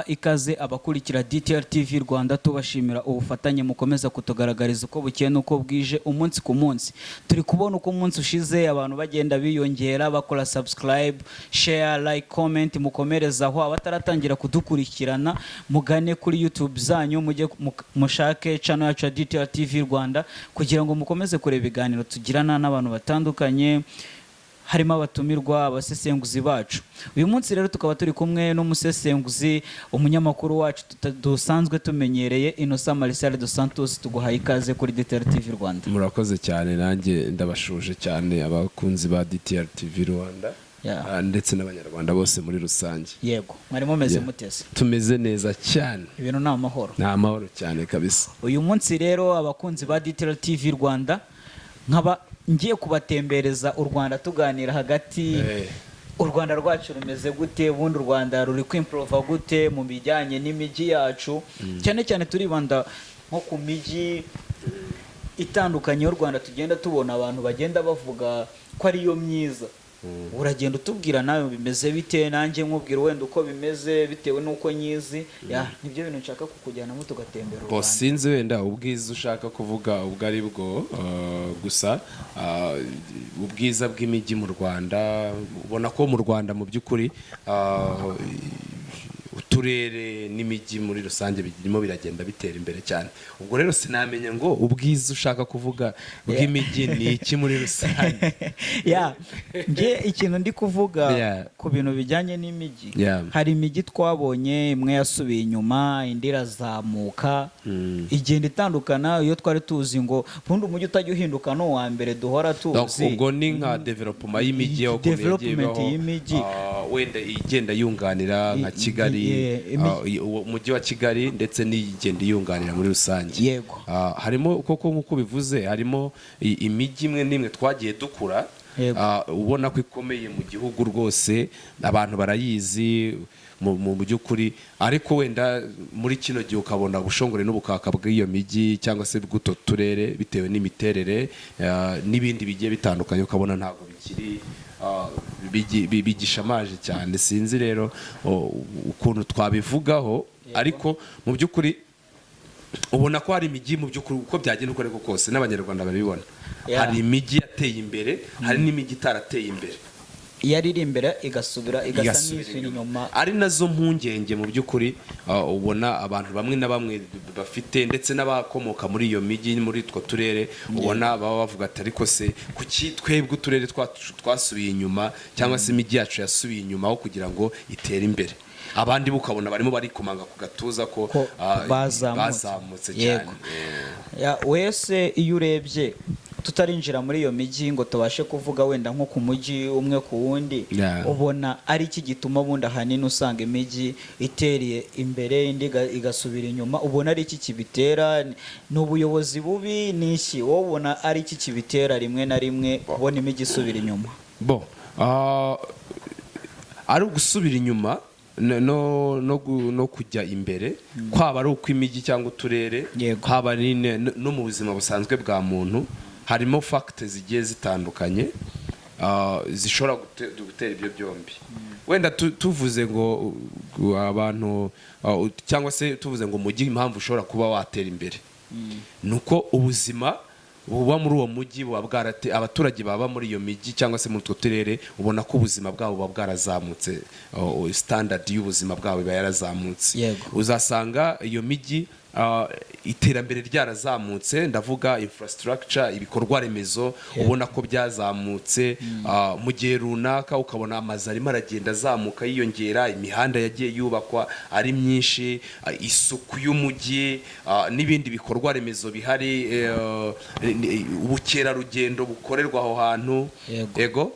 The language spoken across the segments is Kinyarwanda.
Ikaze abakurikira DTR TV Rwanda, tubashimira ubufatanye mukomeza kutugaragariza uko bukeye n'uko bwije, umunsi ku munsi. Turi kubona uko umunsi ushize abantu bagenda biyongera, bakora subscribe, share, like, comment. Mukomerezaho. Abataratangira kudukurikirana, mugane kuri YouTube zanyu, mujye mushake channel yacu ya DTR TV Rwanda kugira ngo mukomeze kureba ibiganiro tugirana n'abantu batandukanye, harimo abatumirwa, abasesenguzi bacu. Uyu munsi rero tukaba turi kumwe n'umusesenguzi, umunyamakuru wacu dusanzwe tumenyereye, Innocent Marcel dos Santos. Tuguhaye ikaze kuri DTR TV Rwanda. Murakoze cyane, nanjye ndabashuje cyane abakunzi ba DTR TV Rwanda, ndetse n'Abanyarwanda bose muri rusange. Yego, mwari mumeze muteze? Tumeze neza cyane. Ibintu ni amahoro? Ni amahoro cyane kabisa. Uyu munsi rero, abakunzi ba DTR TV Rwanda, nkaba ngiye kubatembereza u Rwanda, tuganira hagati u Rwanda rwacu rumeze gute, ubundi u Rwanda ruri kwimprova gute mu bijyanye n'imijyi yacu. Cyane cyane turibanda nko ku mijyi itandukanye y'u Rwanda tugenda tubona abantu bagenda bavuga ko ariyo myiza. Uragenda utubwira nawe bimeze bite, nanjye nkubwira wenda uko bimeze bitewe n'uko nyizi. Yeah, nibyo bintu nshaka kukujyanamo, tugatembera u Bo Rwanda. Sinzi wenda ubwiza ushaka kuvuga ubwo ari bwo, gusa ubwiza bw'imijyi mu Rwanda, ubona ko mu Rwanda mu by'ukuri uturere n'imijyi muri rusange birimo biragenda bitera imbere cyane. Ubwo rero sinamenya ngo ubwiza ushaka kuvuga bw'imijyi ni iki muri rusange. Yeah, nge ikintu ndi kuvuga ku bintu bijyanye n'imijyi, hari imijyi twabonye imwe yasubiye inyuma, indi irazamuka, igenda itandukana. Iyo twari tuzi ngo ubundi umujyi utajya uhinduka ni uwa mbere duhora Donc, tuzi. ubwo ni nka development y'imijyi, aho ukuntu yagiye Development ibaho, y'imijyi. Wenda igenda yunganira nka Kigali, uwo mujyi wa Kigali, ndetse n'igenda iyunganira muri rusange. Harimo koko, nk'uko bivuze, harimo imijyi imwe n'imwe twagiye dukura, ubona ko ikomeye mu gihugu rwose, abantu barayizi mu by'ukuri, ariko wenda muri kino gihe ukabona ubushongore n'ubukaka bw'iyo mijyi cyangwa se bw'utwo turere, bitewe n'imiterere n'ibindi bigiye bitandukanye, ukabona ntabwo bikiri bigishamaje cyane. Sinzi rero ukuntu twabivugaho, ariko mu by'ukuri ubona ko hari imijyi, mu by'ukuri, uko byagenda uko ariko kose, n'Abanyarwanda barabibona, hari imijyi yateye imbere, hari n'imijyi itarateye imbere. Iyo iri imbere igasubira, igasa Igasubira n'isubira inyuma. Ari nazo mpungenge mu by'ukuri ubona abantu bamwe na bamwe bafite, ndetse n'abakomoka muri iyo mijyi, muri utwo turere, ubona baba bavuga ati: "Ariko se kuki twebwe uturere twacu twasubiye inyuma, cyangwa se imijyi yacu yasubiye inyuma aho kugira ngo itere imbere?" Abandi bo ukabona barimo barikomanga ku gatuza ko ko bazamutse. Bazamutse cyane. Yego. Yeah, wese iyo urebye, tutarinjira muri iyo mijyi ngo tubashe kuvuga wenda nko ku mujyi umwe ku wundi, ubona ari iki gituma ubundi ahanini usanga imijyi itereye imbere, indi igasubira inyuma? Ubona ari iki kibitera? Ni ubuyobozi bubi? Ni iki wowe ubona ari iki kibitera rimwe na rimwe kubona imijyi isubira inyuma? Bo ari ugusubira inyuma no kujya imbere, kwaba ari ukw'imijyi cyangwa uturere, haba ari no mu buzima busanzwe bwa muntu, harimo facteurs zigiye zitandukanye zishobora gutera ibyo byombi. Wenda tuvuze ngo abantu, cyangwa se tuvuze ngo umujyi, impamvu ushobora kuba watera imbere ni uko ubuzima buba muri uwo mujyi buba bwarate, abaturage baba muri iyo mijyi cyangwa se muri utwo turere, ubona ko ubuzima bwabo buba bwarazamutse, standard y'ubuzima bwabo iba yarazamutse. Uzasanga iyo mijyi iterambere ryarazamutse, ndavuga infrastructure, ibikorwa remezo, ubona ko byazamutse mu gihe runaka, ukabona amazu arimo aragenda azamuka yiyongera, imihanda yagiye yubakwa ari myinshi, isuku y'umujyi, n'ibindi bikorwa remezo bihari, ubukerarugendo bukorerwa aho hantu, yego,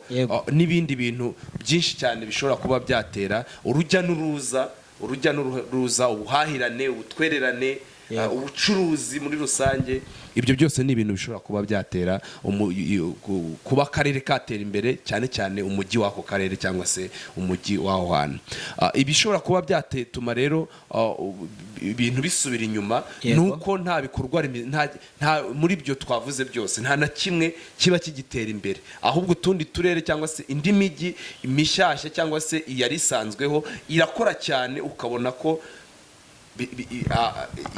n'ibindi bintu byinshi cyane bishobora kuba byatera urujya n'uruza, ubuhahirane, ubutwererane, ubucuruzi muri rusange. Ibyo byose ni ibintu bishobora kuba byatera kuba akarere katera imbere, cyane cyane umujyi w'ako karere cyangwa se umujyi w'aho hantu. Ibishobora kuba byatuma rero ibintu bisubira inyuma ni uko nta bikorwa nta muri ibyo twavuze byose, nta na kimwe kiba kigitera imbere, ahubwo utundi turere cyangwa se indi mijyi mishyashya cyangwa se iyari isanzweho irakora cyane, ukabona ko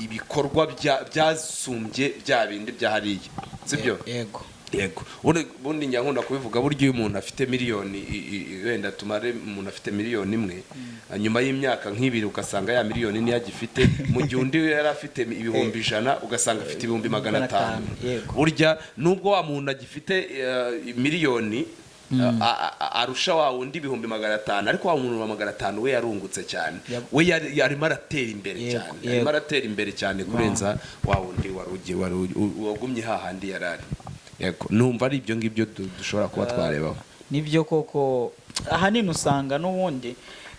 ibikorwa byasumbye bya bindi bya hariya, sibyo? Yego. Yego. Ubundi njya nkunda kubivuga, burya iyo umuntu afite miliyoni wenda tumare umuntu afite miliyoni 1, nyuma y'imyaka nk'ibiri ugasanga ya miliyoni niyo agifite, mu gihe undi yari afite 100,000 ugasanga afite 500,000. Burya nubwo wa muntu agifite miliyoni, arusha wa wundi 500,000, ariko wa muntu wa 500 we yarungutse cyane. We yarimo aratera imbere cyane, arimo aratera imbere cyane kurenza wa wundi wari ugiye wari wagumye hahandi yari ari. Yego, numva ari ibyo ngibyo dushobora kuba twarebaho. Nibyo koko, ahanini usanga n'ubundi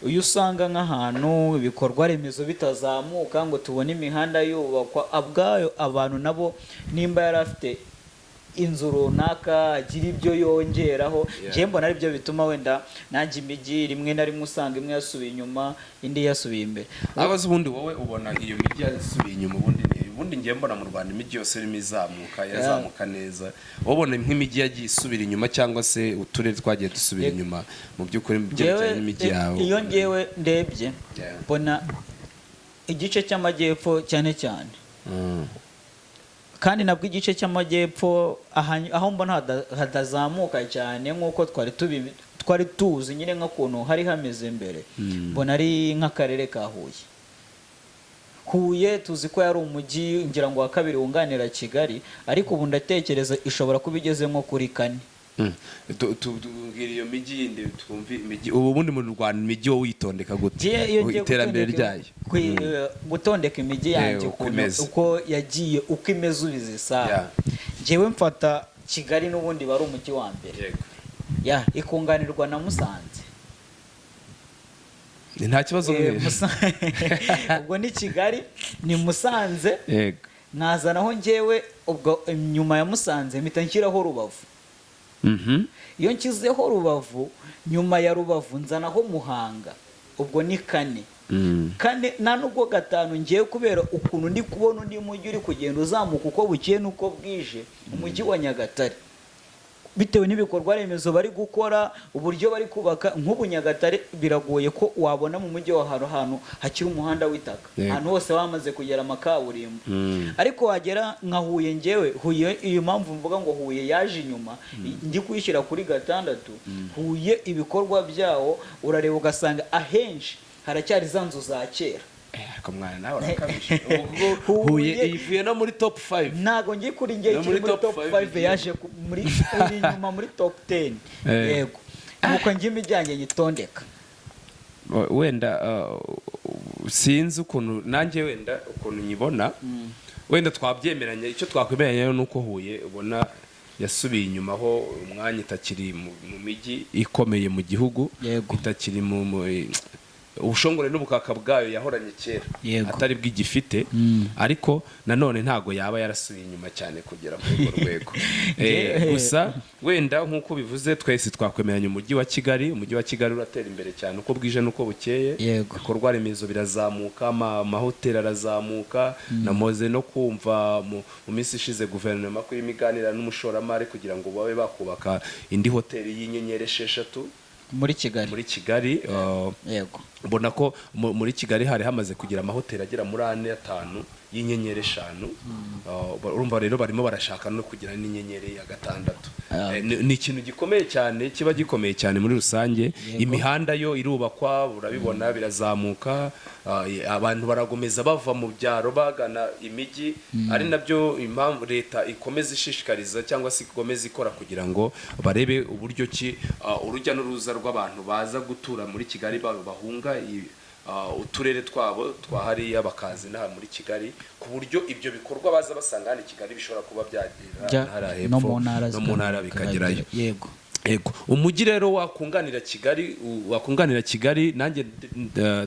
iyo usanga nk'ahantu ibikorwa remezo bitazamuka ngo tubone imihanda yubakwa ubwayo, abantu nabo nimba yari afite inzu runaka agira ibyo yongeraho. Njyewe mbona ari byo bituma wenda nanjye imijyi rimwe na rimwe usanga imwe yasubiye inyuma, indi yasubiye imbere. Abaza ubundi wowe ubona iyo mijyi yasubiye inyuma, ubundi ngiye mbona mu Rwanda imijyi yose irimo izamuka, irazamuka neza. Wowe ubona nk'imijyi yagiye isubira inyuma cyangwa se uturere twagiye dusubira inyuma mu by'ukuri mu byerekeranye n'imijyi yawe? Iyo ngewe ndebye, mbona igice cy'amajyepfo cyane cyane, kandi nabwo igice cy'amajyepfo aho mbona hadazamuka cyane nk'uko twari tuzi nyine nk'ukuntu hari hameze mbere, mbona ari nk'akarere ka Huye. Huye tuzi ko yari umujyi ngira ngo wa kabiri wunganira Kigali, ariko ubu ndatekereza ishobora kuba igeze nko kuri kane. Tubwira iyo mijyi yindi twumve imijyi. Ubu ubundi mu Rwanda imijyi wowe uyitondeka gute? Njye iyo ngiye Iterambere ryayo. Gutondeka imijyi yanjye, uko ukuntu imeze. Uko yagiye, uko imeze ubizi isaha, njyewe mfata Kigali n'ubundi bari umujyi wa mbere, ya ikunganirwa na Musanze. Nta kibazo mwese. Ubwo ni Kigali, ni Musanze, nkazanaho njyewe ubwo nyuma ya Musanze mpita nshyiraho Rubavu. Iyo nshyizeho Rubavu, nyuma ya Rubavu nzanaho Muhanga, ubwo ni kane. Kane nta nubwo gatanu ngiye, kubera ukuntu ndi kubona undi mujyi uri kugenda uzamuka uko bukeye n'uko bwije, umujyi wa Nyagatare, bitewe n'ibikorwa remezo bari gukora, uburyo bari kubaka. Nk'ubu Nyagatare biragoye ko wabona mu mujyi wa hantu hakiri umuhanda w'itaka. Ahantu hose bamaze kugera amakaburimbo. Ariko wagera nka Huye, ngewe Huye, iyo mpamvu mvuga ngo Huye yaje inyuma ndi kuyishyira kuri gatandatu, Huye ibikorwa byawo urareba ugasanga ahenshi haracyari za nzu za kera. Ariko mwana nawe urakabije. Ubwo Huye ivuye no muri top 5? Ntago ngiye kuri ngiye No kiri muri muri top top 5. 5, yaje muri iri inyuma muri top 10. Yego, nuko njye imijyange nyitondeka. Wenda sinzi ukuntu nanjye wenda ukuntu nyibona, wenda twabyemeranya. Icyo twakwemeranya ni uko Huye ubona yasubiye inyuma, aho umwanya itakiri mu mijyi ikomeye mu gihugu, itakiri mu ubushongore n'ubukaka bwayo yahoranye kera, atari bw'igifite. Ariko nanone ntago yaba yarasubiye inyuma cyane kugera muri urwo rwego. Gusa wenda nk'uko bivuze, twese twakwemeranya umujyi wa Kigali. Umujyi wa Kigali uratera imbere cyane uko bwije n'uko bukeye. Ibikorwa remezo birazamuka, amahoteli arazamuka. Namoze no kumva mu minsi ishize guverinoma ko irimo iganira n'umushoramari kugira ngo babe bakubaka indi hoteli y'inyenyeri 6 muri Kigali. Muri Kigali. Mbona ko muri Kigali hari hamaze kugira amahoteli agera muri ane, atanu y'inyenyeri 5. Urumva rero barimo barashaka no kugira n'inyenyeri ya gatandatu. Ni ikintu gikomeye cyane, kiba gikomeye cyane muri rusange. Imihanda yo irubakwa, urabibona birazamuka. Abantu baragomeza bava mu byaro bagana imijyi, ari nabyo impamvu leta ikomeza ishishikariza cyangwa se ikomeza ikora kugira ngo barebe uburyo ki urujya n'uruza rw'abantu baza gutura muri Kigali bahunga uturere twabo twa hariya bakaza inaha muri Kigali, ku buryo ibyo bikorwa baza basanga hano i Kigali bishobora kuba byagera hariya hepfo no mu ntara, no mu ntara bikagerayo. Yego, umujyi rero wakunganira Kigali, wakunganira Kigali nanjye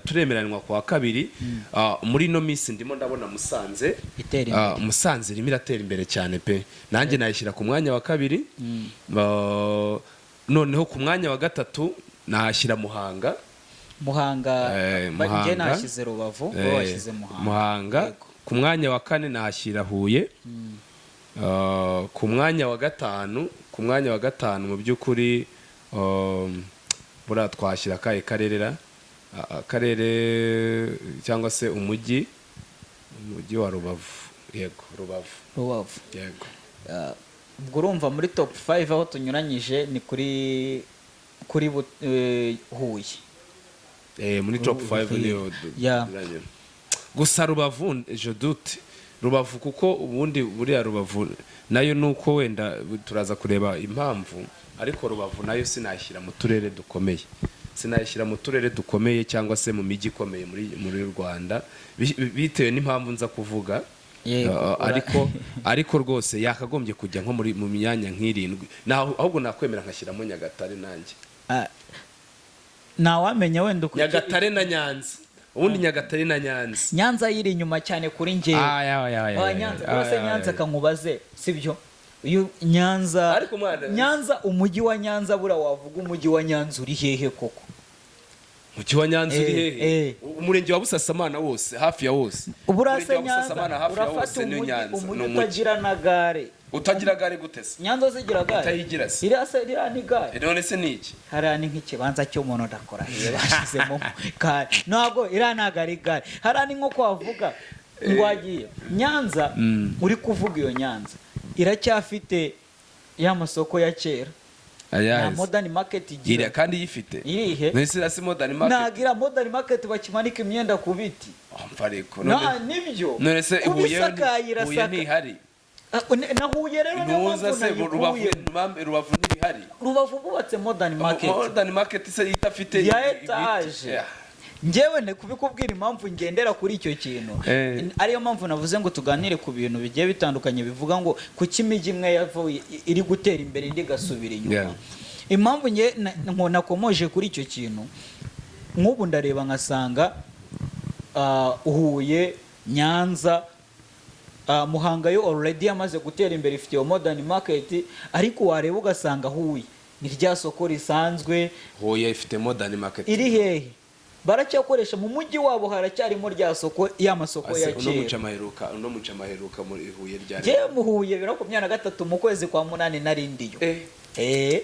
turemeranywa kwa kabiri. Muri ino minsi ndimo ndabona Musanze Itera imbere. Musanze irimo iratera imbere cyane pe, nanjye nayishyira ku mwanya wa kabiri. Noneho ku mwanya wa gatatu nahashyira Muhanga. Muhanga. Njye Muhanga. nashyize Rubavu, wowe washyize Muhanga. Muhanga. Ku mwanya wa kane nahashyira Huye. Ku mwanya wa gatanu mu by'ukuri buriya twashyira akahe karere ra? Akarere cyangwa se umujyi? Umujyi wa Rubavu, yego, Rubavu. Rubavu. Yego. Ah, ubwo urumva muri top 5 aho tunyuranyije ni kuri Huye. Muri top 5 niyo tunyuranye. Gusa Rubavu, je doute Rubavu, kuko ubundi buriya Rubavu nayo nuko wenda turaza kureba impamvu, ariko Rubavu nayo sinayishyira mu turere dukomeye, sinayishyira mu turere dukomeye cyangwa se mu mijyi ikomeye muri Rwanda, bitewe n'impamvu nza kuvuga. Ariko rwose yakagombye kujya nko mu myanya nk'irindwi. Ahubwo nakwemera nkashyiramo Nyagatare nanjye. Ah, ntawamenya wenda uko. Nyagatare na Nyanza, ubundi Nyagatare na Nyanza. Nyanza yiri inyuma cyane kuri njyewe. Aya, aya, aya, Ah, aya, Nyanza aya, urase aya, Nyanza aya. Kankubaze, sibyo? Uyu Nyanza Ariko mwana- Nyanza, umujyi wa Nyanza, bura wavuga umujyi wa Nyanza uri hehe koko? Mujyi wa Nyanza uri hehe? Eh. Umurenge wa Busasamana wose, hafi ya wose. Burase Umurenge wa Nyanza Busasamana hafi ya urafata wose ni umujyi Nyanza, ni umujyi umujyi. Utagira na gare. Utagira gare gute se? Nyanza zigira gare. Utayigira se? Iriya se, iriya ni gare? None se ni iki? Hariya ni nk'ikibanza cy'umuntu udakora, bashyizemo gare. Ntabwo iriya, ntabwo ari gare. Hariya ni nko kwavuga ngo wagiye Nyanza. Uri kuvuga iyo Nyanza iracyafite ya masoko ya kera, nta modern market igira. Iriya kandi yifite. Irihe? None se si modern market? Ntabwo iriya modern market bakimanika imyenda ku biti. Oh, mva ariko Na none nibyo. None se kuba Huye isakaye Huye irasaka. ntihari? Ah, na Huye rero niyo Ntuza mpamvu se Rubavu? nayikuye. Rubavu ntibihari? Rubavu bubatse modern market. Modern market se idafite ya ibiti? etaje. Yeah. Njyewe ne kubikubwira impamvu ngendera kuri icyo kintu, ariyo mpamvu navuze ngo tuganire ku bintu bigiye bitandukanye, bivuga ngo kuki imijyi imwe yavuye iri gutera imbere, indi igasubira inyuma. Impamvu nge nakomoje kuri icyo kintu, nk'ubu ndareba nkasanga Huye, Nyanza, Muhanga yo already yamaze gutera imbere, ifite iyo modern market, ariko wareba ugasanga Huye ni rya soko risanzwe. Huye ifite modern market. Iri hehe? Baracyakoresha mu mujyi wabo, haracyarimo rya soko, ya masoko Ase, ya uno kera. muca amaheruka uno muca amaheruka muri Huye ryari? Njyewe mu Huye 2023 mu kwezi kwa munani narindiyo.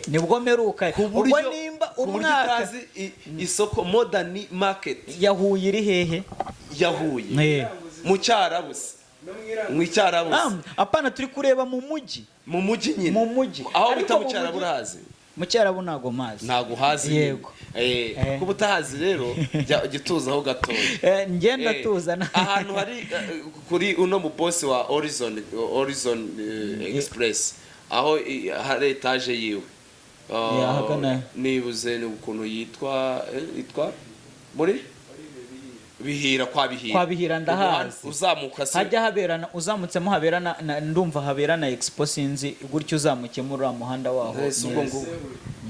Nibwo mperuka. Ku Ubwo buryo nimba ku buryo umwaka utazi isoko modern market ya Huye iri hehe? Ya Huye? Mu Cyarabu se, mu Cyarabu se? Ah, apana, turi kureba mu mujyi. Mu mujyi nyine. Mu mujyi. Aho Ariko bita mu mu Cyarabu, urahazi? Mu Cyarabu ntago mazi. Ntago uhazi nyine. Yego. Kuba utahazi rero, jya ujya utuzaho gatoya. Ngenda tuza Ahantu hari kuri uno mu boss wa Horizon Express, aho hari etaje yiwe. Yeah, ahagana he? Nibuze ni ukuntu yitwa, yitwa muri Bihira, kwa Bihira. Kwa Bihira ndahazi. Umuhanda uzamuka se. Hajya habera uzamutsemo habera ndumva habera na expo, sinzi gutyo, uzamukiye muri uriya muhanda waho Ese ubwo neza. ngubwo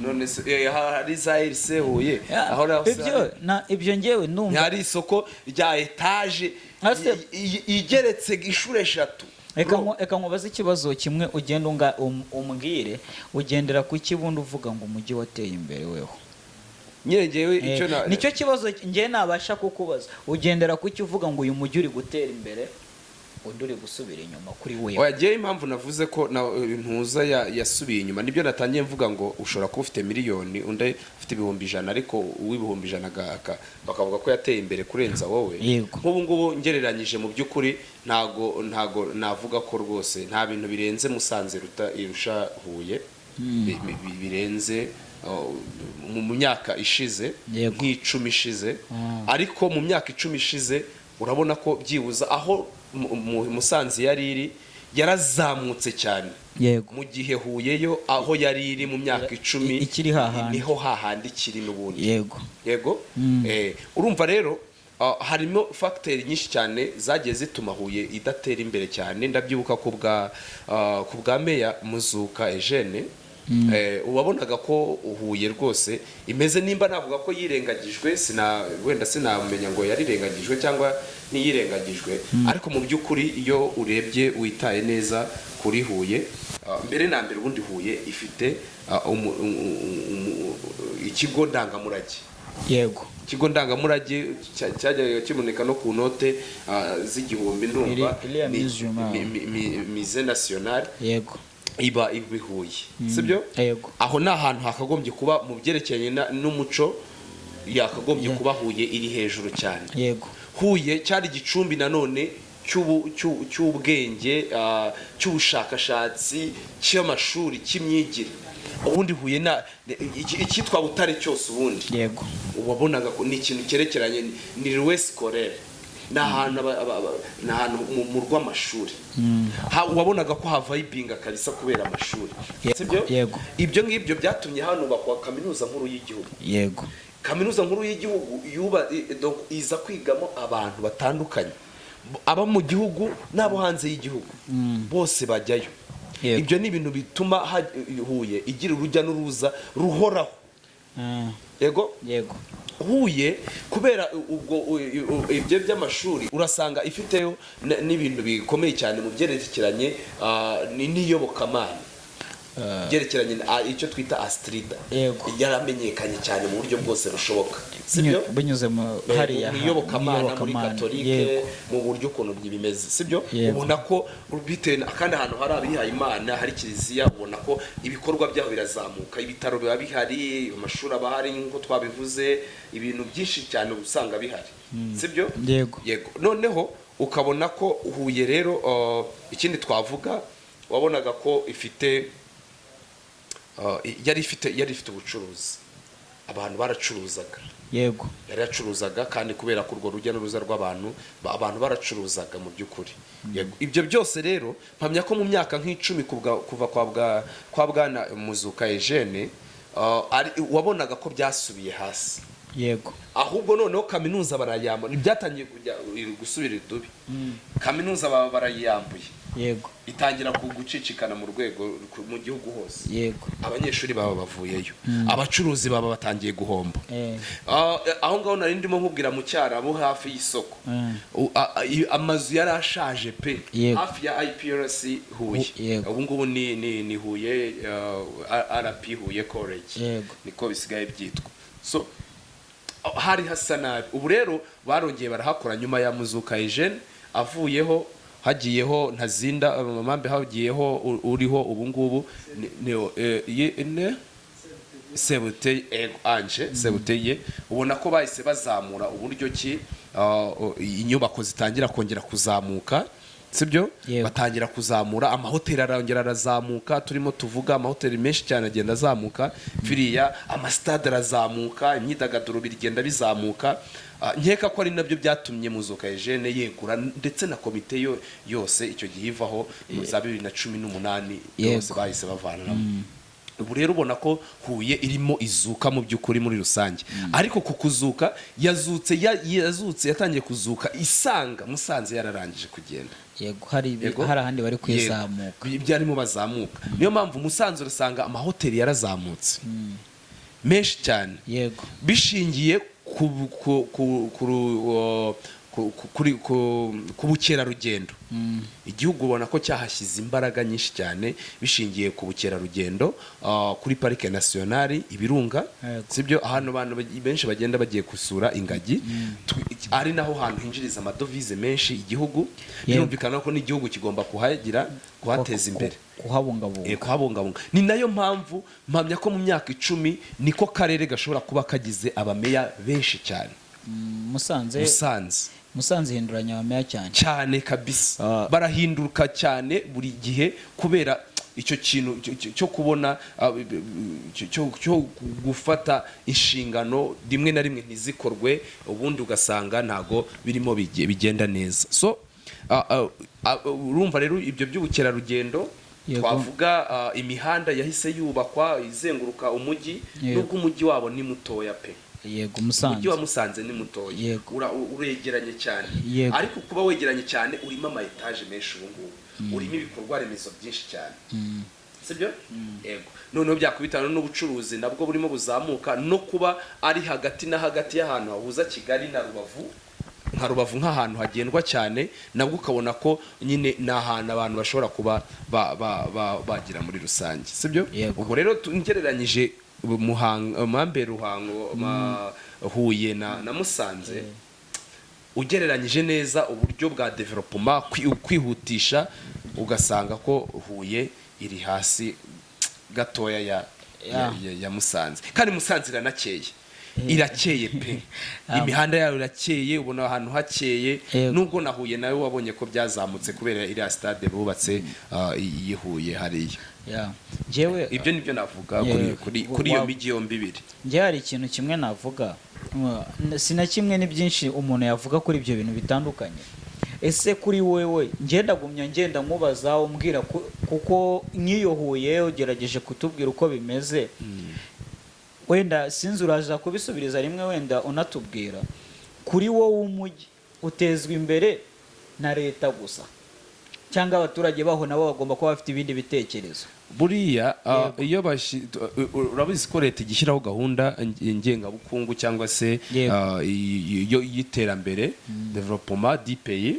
none se hari za RC Huye? Yeah, Aho naho se ibyo na ibyo ngewe ndumva hari isoko rya etaje Ase- igeretse inshuro eshatu. Reka reka nkubaze ikibazo kimwe, ugenda umbwire ugendera ku kibundi uvuga ngo umujyi wateye imbere weho. Nyine ngewe icyo na Nicyo kibazo ngewe nabasha kukubaza: ugendera ku cyo uvuga ngo uyu mujyi uri gutera imbere, undi uri gusubira inyuma kuri wewe? Oya, ngewe impamvu navuze ko na ntuza yasubiye inyuma, nibyo natangiye mvuga ngo ushobora kuba ufite miliyoni, undi ufite 100,000, ariko uw'100,000 bakavuga ko yateye imbere kurenza wowe. Nk'ubu ngubu ngereranyije, mu by'ukuri ntago navuga ko rwose nta bintu birenze Musanze ruta irusha Huye birenze mu myaka ishize, nk'10 ishize. Ariko mu myaka 10 ishize urabona ko byibuza aho Musanze yari iri yarazamutse cyane, mu gihe Huye yo aho yari iri mu myaka 10 Ikiri hahandi. Niho hahandi ikiri n'ubundi. Yego. Urumva rero harimo facteur nyinshi cyane zagiye zituma Huye idatera imbere cyane. Ndabyibuka ku bwa meya Muzuka Eugene, wabonaga ko Huye rwose imeze, nimba navuga ko yirengagijwe, sina wenda sinamenya ngo yarirengagijwe cyangwa ntiyirengagijwe, ariko mu by'ukuri iyo urebye witaye neza kuri Huye, mbere na mbere ubundi Huye ifite ikigo ndangamurage. Ikigo ndangamurage cyajyaga kiboneka no ku note z'igihumbi, ndumva Iriya museum aho. Musée national iba iba i Huye, sibyo? Yego. Aho ni ahantu hakagombye kuba mu byerekeranye n'umuco, yakagombye kuba Huye iri hejuru cyane. Huye cyari igicumbi nanone. cy'ubwenge, cy'ubushakashatsi, cy'amashuri, cy'imyigire. Ubundi Huye na icyitwa Butare cyose ubundi wabonaga ko ni ikintu cyerekeranye ni lieu scolaire, ni ahantu ni ahantu mu rw'amashuri. Wabonaga ko havayibinga kabisa kubera amashuri. Sibyo? Yego. Ibyo ngibyo byatumye hanubakwa Kaminuza Nkuru y'Igihugu. Kaminuza Nkuru y'Igihugu donc iza kwigamo abantu batandukanye, abo mu gihugu n'abo hanze y'igihugu, bose bajyayo. Ibyo ni ibintu bituma Huye igira urujya n'uruza ruhoraho. Yego. Huye kubera ubwo ibyo by'amashuri, urasanga ifiteyo n'ibintu bikomeye cyane mu byerekeranye n'iyobokamana, byerekeranye na icyo twita Astrida. Yaramenyekanye cyane mu buryo bwose bushoboka, sibyo? Binyuze mu hariya mu iyobokamana, muri iyobokamana. Katolike, mu buryo ukuntu bimeze, sibyo? Yego. Ubona ko bitewe kandi ahantu hari abihaye Imana, hari kiliziya, ubona ko ibikorwa byaho birazamuka, ibitaro biba bihari, amashuri aba ahari nk'uko twabivuze, ibintu byinshi cyane uba usanga bihari, sibyo? Yego. Yego. Noneho ukabona ko Huye rero, ikindi twavuga, wabonaga ko ifite yari ifite ubucuruzi, abantu baracuruzaga. Yari yacuruzaga, kandi kubera ko urwo rujya n'uruza rw'abantu, abantu baracuruzaga mu by'ukuri. Yego. Ibyo byose rero mpamya ko mu myaka nk'10 kuva kwa bwana Muzuka Eugene, wabonaga ko byasubiye hasi. Ahubwo noneho kaminuza barayambura, byatangiye kujya gusubira idubi, kaminuza baba barayambuye, itangira gucicikana mu rwego mu gihugu hose. Abanyeshuri baba bavuyeyo, abacuruzi baba batangiye guhomba. Aho ngaho nari ndimo nkubwira mu Cyarabu hafi y'isoko. Amazu yari ashaje pe. Hafi ya IPRC Huye. Ubu ngubu ni Huye RP Huye College. Niko bisigaye byitwa. So hari hasa nabi. Ubu rero barongeye barahakora nyuma ya Muzuka Eugene avuyeho, hagiyeho Ntazinda Mambe, hagiyeho uriho ubu ngubu ne Sebuteye, ego, Ange Sebuteye. Ubona ko bahise bazamura uburyo ki inyubako zitangira kongera kuzamuka, sibyo? Yego. Batangira kuzamura amahoteli, arongera arazamuka. Turimo tuvuga amahoteli menshi cyane agenda azamuka biriya, amasitade arazamuka, imyidagaduro bigenda bizamuka. Nkeka ko ari nabyo byatumye Muzuka Eugene yegura, ndetse na komite yo yose icyo gihe ivaho mu za 2018. Yose bahise bavanamo. Ubu rero ubona ko Huye irimo izuka mu by'ukuri muri rusange, ariko ku kuzuka yazutse yazutse, yatangiye kuzuka isanga Musanze yararangije kugenda. Yego, Yego. hari ahandi bari kwizamuka. Yego. Byarimo bazamuka, niyo mpamvu Musanze urasanga amahoteli yarazamutse menshi cyane, bishingiye ku ku ku ku ru- ku- ku- kuri ku ku bukerarugendo. Igihugu ubona ko cyahashyize imbaraga nyinshi cyane bishingiye ku bukerarugendo, kuri Parike Nasiyonari Ibirunga. Sibyo? Ahantu abantu benshi bagenda bagiye gusura ingagi, ari naho hantu hinjiriza amadovize menshi igihugu. Birumvikana ko n'igihugu kigomba kuhagira, kuhateza imbere. Kuhabungabunga. Kuhabungabunga. Ni nayo mpamvu mpamya ko mu myaka 10 niko karere gashobora kuba kagize abameya benshi cyane. Musanze. Musanze. Musanze ihinduranya abameya cyane. Cyane kabisa. Barahinduka cyane buri gihe kubera icyo kintu cyo kubona cyo gufata inshingano rimwe na rimwe ntizikorwe, ubundi ugasanga ntago birimo bigenda neza. So urumva rero ibyo by'ubukerarugendo. Twavuga imihanda yahise yubakwa izenguruka umujyi. Nubwo umujyi wabo ni mutoya pe. Yego, Umujyi Musanze. wa Musanze ni mutoya. Uregeranye cyane. Ariko kuba wegeranye cyane, urimo ama etaje menshi ubu ngubu, urimo ibikorwa remezo byinshi cyane, sibyo? Yego. Noneho byakubitana n'ubucuruzi nabwo burimo buzamuka, no kuba ari hagati na hagati y'ahantu hahuza Kigali na Rubavu, nka Rubavu nk'ahantu hagendwa cyane, nabwo ukabona ko nyine ni ahantu abantu bashobora kuba bagira muri rusange, sibyo? Yego. Ubwo rero ngereranyije Muhanga, Mambe, Ruhango, Huye na Musanze, ugereranyije neza uburyo bwa development, kwihutisha, ugasanga ko Huye iri hasi gatoya ya Musanze, kandi Musanze iranakeye. Irakeye pe, imihanda yayo irakeye, ubona ahantu hakeye. Nubwo na Huye nawe wabonye ko byazamutse kubera iriya stade bubatse y'i Huye hariya. Yeah. Njyewe Ibyo nibyo navuga kuri kuri iyo mijyi yombi ibiri. Njye hari ikintu kimwe navuga. Si na kimwe, ni byinshi umuntu yavuga kuri ibyo bintu bitandukanye. Ese kuri wewe, ngenda gumya ngenda nkubaza, umbwira kuko nk'iyo Huye ugerageje kutubwira uko bimeze, wenda sinzi uraza kubisubiriza rimwe, wenda unatubwira kuri wowe, umujyi utezwa imbere na leta gusa cyangwa abaturage baho nabo bagomba kuba bafite ibindi bitekerezo? Buriya iyo urabizi ko leta igishyiraho gahunda ngengabukungu cyangwa se y'iterambere, développement du pays,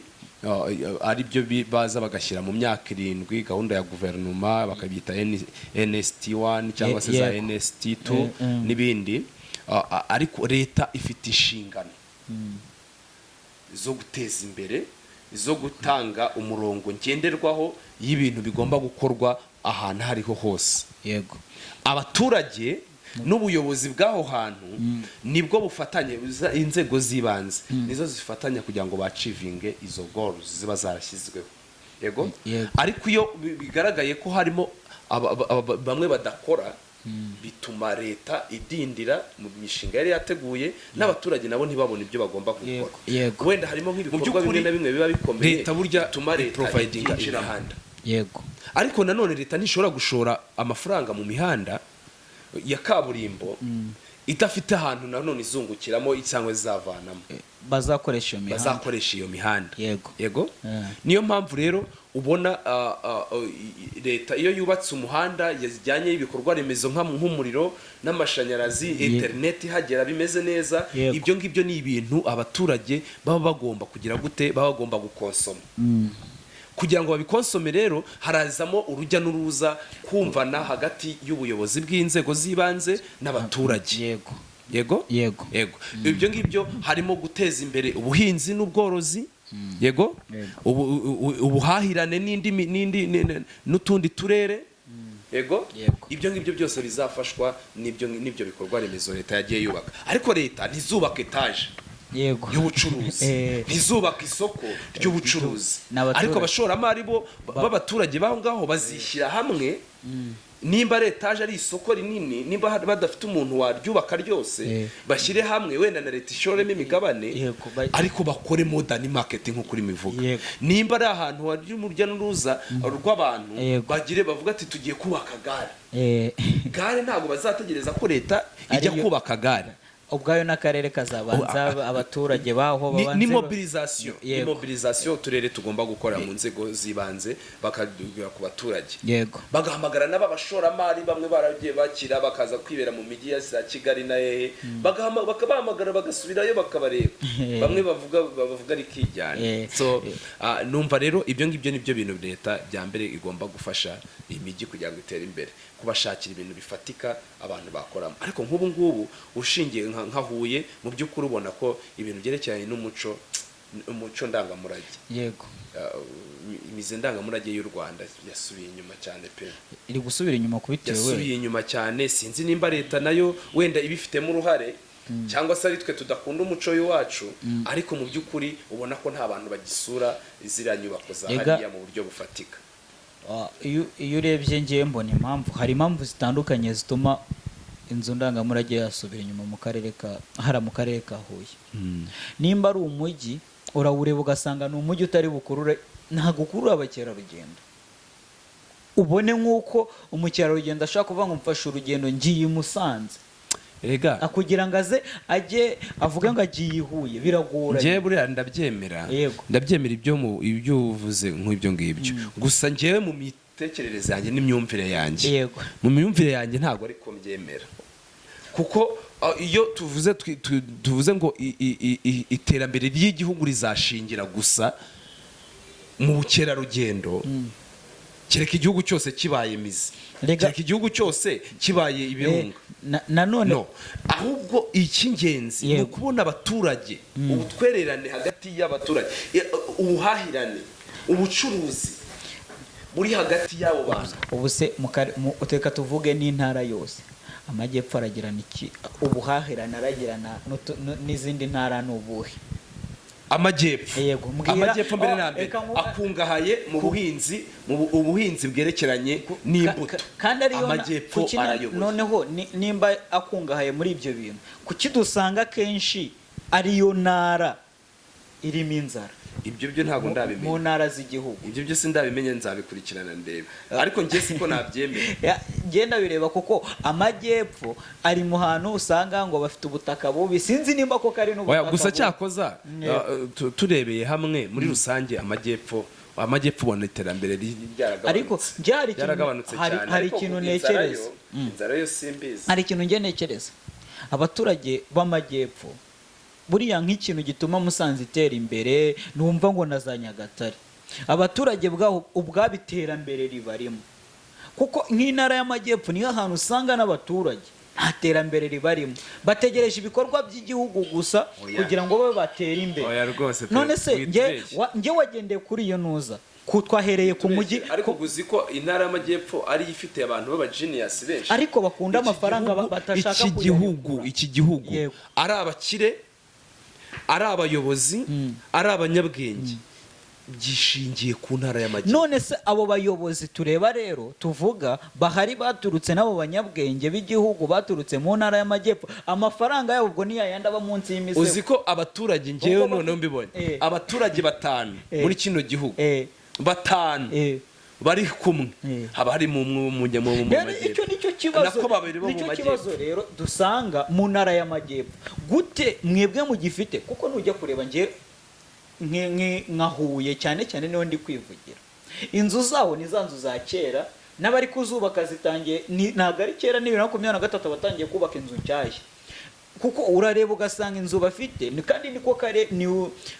ari byo baza bagashyira mu myaka 7 gahunda ya guverinoma, bakabyita NST 1 cyangwa se za NST 2 n'ibindi. Ariko leta ifite inshingano zo guteza imbere, zo gutanga umurongo ngenderwaho y'ibintu bigomba gukorwa ahantu aho ariho hose. Abaturage n'ubuyobozi bw'aho hantu nibwo bufatanye, inzego z'ibanze nizo zifatanya kugira ngo bachievinge izo goals ziba zarashyizweho, yego. Yego. Ariko iyo bigaragaye ko harimo bamwe badakora, bituma leta idindira mu mishinga yari yateguye, n'abaturage nabo ntibabone ibyo bagomba gukora. Yego, yego. Wenda harimo nk'ibikorwa bimwe na bimwe biba bikomeye, leta burya bituma leta iprovidinga yinjira. imihanda. Ariko nanone leta ntishobora gushora amafaranga mu mihanda ya kaburimbo idafite ahantu nanone izungukiramo cyangwa izavanamo. Bazakoresha iyo mihanda. Bazakoresha iyo mihanda. Yego. Niyo mpamvu rero ubona leta iyo yubatse umuhanda yajyanye ibikorwa remezo nk'umuriro n'amashanyarazi, interineti ihagera bimeze neza, ibyo ngibyo ni ibintu abaturage baba bagomba kugira gute, baba bagomba gukonsoma. Kugira ngo babikonsome rero, harazamo urujya n'uruza, kumvana hagati y'ubuyobozi bw'inzego z'ibanze n'abaturage. Yego. Yego. Yego, ibyo ngibyo harimo guteza imbere ubuhinzi n'ubworozi, yego. Yego. Ubuhahirane n'indi mi- n'indi n'utundi turere, yego. Ibyo ngibyo byose bizafashwa n'ibyo bikorwa remezo leta yagiye yubaka. Ariko leta ntizubaka etaje y'ubucuruzi, ntizubaka isoko ry'ubucuruzi. Ni abaturage. Ariko abashoramari bo b'abaturage b'aho ngaho bazishyira hamwe, nimba ari etaje, ari isoko rinini, nimba badafite umuntu waryubaka ryose, bashyire hamwe, wenda na leta ishoremo imigabane, ariko bakore modern market nk'uko urimo ivuga. Nimba ari ahantu hari urujya n'uruza rw'abantu, bagire bavuga ati: "Tugiye kubaka gare." Gare ntabwo bazategereza ko leta ijya kubaka gare. Ubwayo n'akarere kazabanza, abaturage baho Ni, babanze ni mobilisation, ni mobilisation uturere tugomba gukora mu nzego z'ibanze, bakagera ku baturage, bagahamagara n'abashoramari bamwe baragiye bakira bakaza kwibera mu mijyi ya za Kigali na hehe, bakabahamagara bagasubirayo bakabareba, bamwe bavuga rikijyana. So numva rero ibyo ngibyo nibyo bintu leta bya mbere igomba gufasha imijyi kugira ngo itere imbere, kubashakira ibintu bifatika abantu bakoramo. Ariko nk'ubu ngubu ushingiye nka Huye, mu by'ukuri ubona ko ibintu byerekeranye n'umuco, umuco ndangamurage, imizi ndangamurage y'u Rwanda yasubiye inyuma cyane pe. Iri gusubira inyuma kubitewe Yasubiye inyuma cyane. Sinzi nimba leta nayo wenda ibifitemo uruhare cyangwa se ari twe tudakunda umuco w'iwacu, ariko mu by'ukuri ubona ko nta bantu bagisura ziriya nyubako za hariya mu buryo bufatika. Iyo urebye, ngewe mbona impamvu, hari impamvu zitandukanye zituma inzu ndangamurage yasubira inyuma mu karere ka hara, mu karere ka Huye. Nimba ari umujyi, urawureba ugasanga ni umujyi utari bukurure, ntabwo ukurura abakerarugendo. Ubone nk'uko umukerarugendo ashobora kuvuga ngo: "Mfashe urugendo ngiye i Musanze." Rega Kugira ngo aze ajye avuge ngo agiye i Huye, biragoranye. Njyewe buriya ndabyemera. Ndabyemera ibyo uvuze nk'ibyo ngibyo. Gusa njyewe mu mitekerereze yanjye n'imyumvire yanjye, mu myumvire yanjye ntabwo ariko mbyemera, kuko iyo tuvuze tuvuze ngo iterambere ry'igihugu rizashingira gusa mu bukerarugendo, kereka igihugu cyose kibaye mizi, kereka igihugu cyose kibaye ibirunga. Nanone No, ahubwo icy'ingenzi ni ukubona abaturage, ubutwererane hagati y'abaturage, ubuhahirane, ubucuruzi buri hagati y'abo bantu. Ubu se reka tuvuge n'intara yose. Amajyepfo aragirana iki, ubuhahirane aragirana n'izindi ntara ni ubuhe? Amajyepfo? Yego, mbwira. Amajyepfo mbere Oh, na mbere reka akungahaye mu buhinzi, mu ubuhinzi bwerekeranye n'imbuto. Kandi ariyo Amajyepfo kuki arayoboye. Noneho nimba akungahaye muri ibyo bintu, kuki dusanga kenshi ariyo ntara irimo inzara? Ibyo byo ntabwo Mu ndabimenya. ntara z'igihugu. Ibyo byo sindabimenye, nzabikurikirana ndebe, ariko njye siko nabyemera. Ya, ngenda bireba, kuko amajyepfo ari mu hantu usanga ngo bafite ubutaka bubi. Sinzi nimba koko ari Oya, n'ubutaka gusa bubi. cyakoza turebeye hamwe muri rusange, amajyepfo ubona iterambere ryaragabanutse. Ariko njye hari ikintu- Ryaragabanutse cyane. hari Ariko ikintu inzara ntekereza. Inzara yo simbizi. Hari ikintu njye ntekereza: abaturage b'amajyepfo buriya, nk'ikintu gituma Musanze itera imbere, numva ngo na za Nyagatare, abaturage bwaho ubwabo iterambere ribarimo, kuko nk'intara y'amajyepfo niyo hantu usanga n'abaturage nta terambere ribarimo, bategereje ibikorwa by'igihugu gusa Oya. kugira ngo babe batere imbere. Oya rwose pe, None se njye witubeshye. Njye wagendeye kuri iyo ntuza ku twahereye ku mujyi. Ariko uzi ko intara y'amajyepfo ariyo ifite abantu b'abagenius benshi? Ariko bakunda Iki amafaranga, batashaka iki gihugu kuyarekura. Iki gihugu ari abakire, ari abayobozi, ari abanyabwenge, byishingiye ku ntara y'amajyepfo. None se abo bayobozi tureba rero tuvuga bahari baturutse, n'abo banyabwenge b'igihugu baturutse mu ntara y'amajyepfo, amafaranga yabo ubwo ni yayandi aba munsi y'imisego? Uzi ko abaturage, ngewe Ubwo noneho mbibonye, abaturage batanu muri kino gihugu, batanu bari kumwe, haba harimo umwe wo mu Rero majyepfo. icyo nicyo kibazo. Nako babiri bo mu Nicyo majyepfo. kibazo rero dusanga mu ntara y'amajyepfo. Gute mwebwe mugifite? Kuko nujya kureba, nge nka Huye cyane cyane niho ndi kwivugira, inzu zaho ni za nzu za kera, n'abari kuzubaka zitangiye ntabwo ari kera, ni 2023 batangiye kubaka inzu nshyashya, kuko urareba ugasanga inzu bafite ni kandi niko kare ni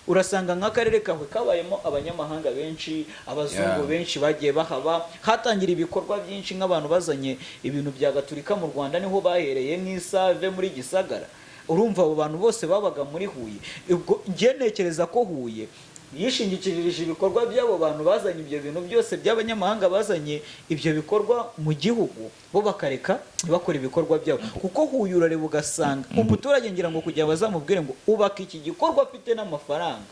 urasanga nk'akarere kawe kabayemo abanyamahanga benshi, abazungu benshi bagiye bahaba, hatangira ibikorwa byinshi, nk'abantu bazanye ibintu bya gaturika mu Rwanda niho bahereye, nk'Isave muri Gisagara. Urumva abo bantu bose babaga muri Huye. Ubwo njye ntekereza ko Huye yishingikirije ibikorwa by'abo bantu bazanye ibyo bintu byose by'abanyamahanga, bazanye ibyo bikorwa mu gihugu, bo bakareka ntibakore ibikorwa byabo, kuko Huye urareba ugasanga umuturage, ngira ngo kugira ngo bazamubwire ngo ubaka iki gikorwa afite n'amafaranga,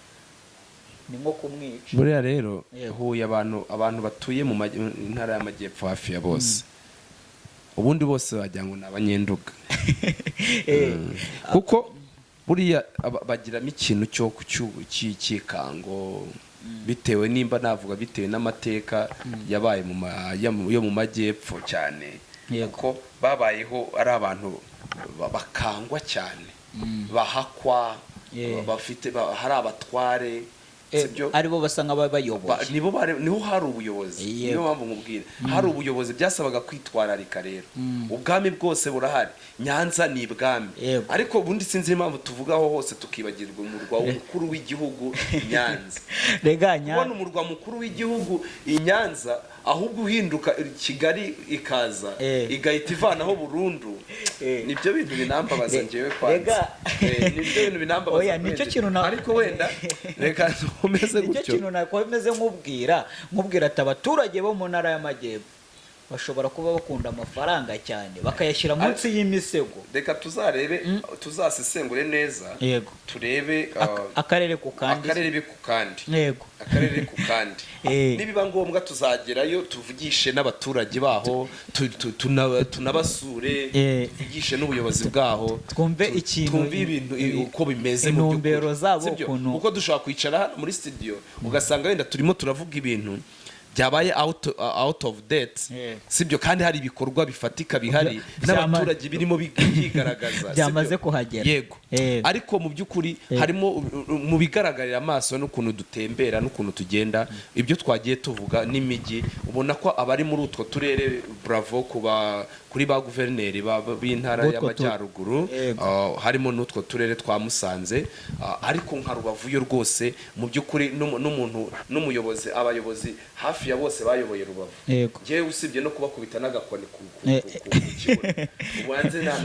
ni nko kumwica. Buriya rero Yego. Huye, abantu batuye mu ntara y'amajyepfo hafi ya bose, ubundi bose wagira ngo ni abanyenduga, kuko buriya bagiramo ikintu cyo cy'ikango, bitewe nimba navuga bitewe n'amateka yabaye yo mu majyepfo cyane, kuko babayeho ari abantu bakangwa cyane, bahakwa, bafite hari abatware, sibyo? Aribo basa nk'ababayoboye. Niho hari ubuyobozi. Niyo mpamvu nkubwira hari ubuyobozi, byasabaga kwitwararika. Rero ubwami bwose burahari, Nyanza ni ibwami. Ariko ubundi sinzi impamvu tuvugaho hose tukibagirwa umurwa mukuru w'igihugu, Nyanza. Rega Kubona umurwa mukuru w'igihugu i Nyanza, ahubwo uhinduka Kigali ikaza igahita ivanaho burundu, nibyo bintu binambabaza njyewe kwanza. Nibyo bintu binambabaza Oya, nicyo kweli. kintu Ariko wenda reka nkomeze nicyo gutyo. kintu nakomeze nkubwira ati abaturage bo mu ntara y'amajyepfo bashobora kuba bakunda amafaranga cyane, bakayashyira munsi y'imisego. Reka tuzarebe, tuzasesengure neza, turebe Akarere ku kandi. Akarere ku kandi. Akarere ku kandi. Nibiba ngombwa tuzagerayo, tuvugishe n'abaturage baho, tunabasure, tuvugishe n'ubuyobozi bwaho, Twumve ikintu- twumve ibintu uko bimeze mu intumbero by'ukuri. zabo Sibyo? ukuntu- Kuko dushobora kwicara hano muri studio ugasanga wenda turimo turavuga ibintu byabaye out of date, sibyo? Kandi hari ibikorwa bifatika bihari n'abaturage birimo byigaragaza, Byamaze sibyo? kuhagera. Yego. Ariko mu by'ukuri harimo mu bigaragarira amaso n'ukuntu dutembera n'ukuntu tugenda, ibyo twagiye tuvuga n'imijyi, ubona ko abari muri utwo turere, bravo kuba kuri ba guverineri b'intara B'utwo y'amajyaruguru, harimo n'utwo turere twa Musanze, ariko nka Rubavu yo rwose mu by'ukuri n'umuntu n'umuyobozi, abayobozi hafi ya bose bayoboye Rubavu, njyewe usibye no kubakubita n'agakoni ku kibuno, ubanze Oya.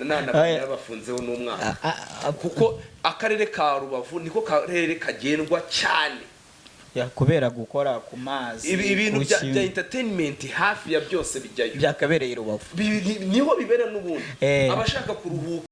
nanabafunzeho n'umwaka, kuko akarere ka Rubavu niko karere kagendwa cyane. Ya, kubera gukora ku mazi. Ibintu ku bya entertainment hafi ya byose bijyayo. Byakabereye i Rubavu. Niho bibera n'ubundi. Eh. Abashaka kuruhuka.